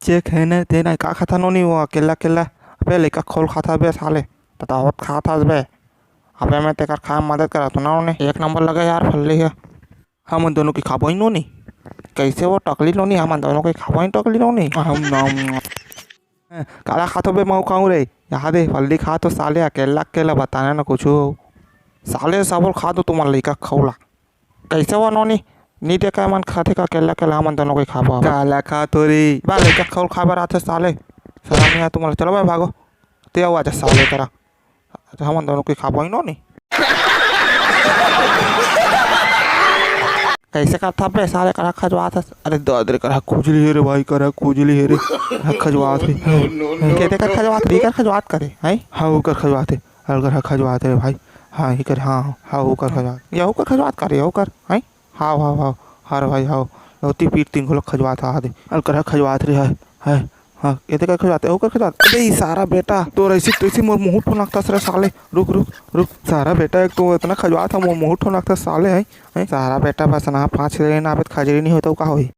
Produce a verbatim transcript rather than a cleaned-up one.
Cheque है ना, ते ना का खाता नोनी वो अकेला अकेला। अबे लइका खोल खाता बे साले, त होत खाता बे। अबे मैं तेकर खाए में मदद करा तो ना नोनी। एक नंबर लगे यार फल्ली है। हमन दोनों के खाबो ही नोनी। कैसे वो टकली नोनी, हमन दोनों के खाबो ही टकली नोनी। हम नाम काला खातो बे मऊ खाऊं रे। यहाँ दे फल्ली खा तो साले अकेला अकेला बताना ना कुछ। साले सबल खा दो तुम्हार लइका खौला। कैसे वो नोनी? नी देखा मन खाथे का अकेला अकेला, हमन दोनों के खाबो। काला खा तो रे। बा लइका खौल खाबर आथे साले। शरम नहीं आ तुम्हारा। चलो भाई भागो। ते आओ आजा साले करा। तो हमन दोनों के खाबो ही नोनी। कैसे करथा बे साले करा खजवात हस? अरे दद रे करा खुजली हे रे भाई, करा खुजली हे रे। हाँ, खजवात हे। के ते कर खजवात, के कर खजवात करे, हैं? हाँ, ओकर खजवात हे। अलकर हा खजवात हे रे भाई। हाँ, ही कर, हाँ, हाँ, ओकर खजवात। या ओकर खजवात करे, ओकर, हैं? हाव, हाव, हाव। हाँ रे भाई, हाव। ओती पीठ तीन घोलक खजवात हा, दे। अलकर हा खजवात रे, है, है। हाँ, एदे का खजवात हे, ओकर खजवात। अबे, ई सारा बेटा, तोर ऐसी तैसी मोर मुंह ठोनकतस रे साले। रुक, रुक, रुक। सारा बेटा, एक तो इतना खजवात हा, मोर मुंह ठोनकतस साले, हैं? हैं? सारा बेटा, बस ना, पाँच लेना, अबे खजरी नहीं होता, का होई?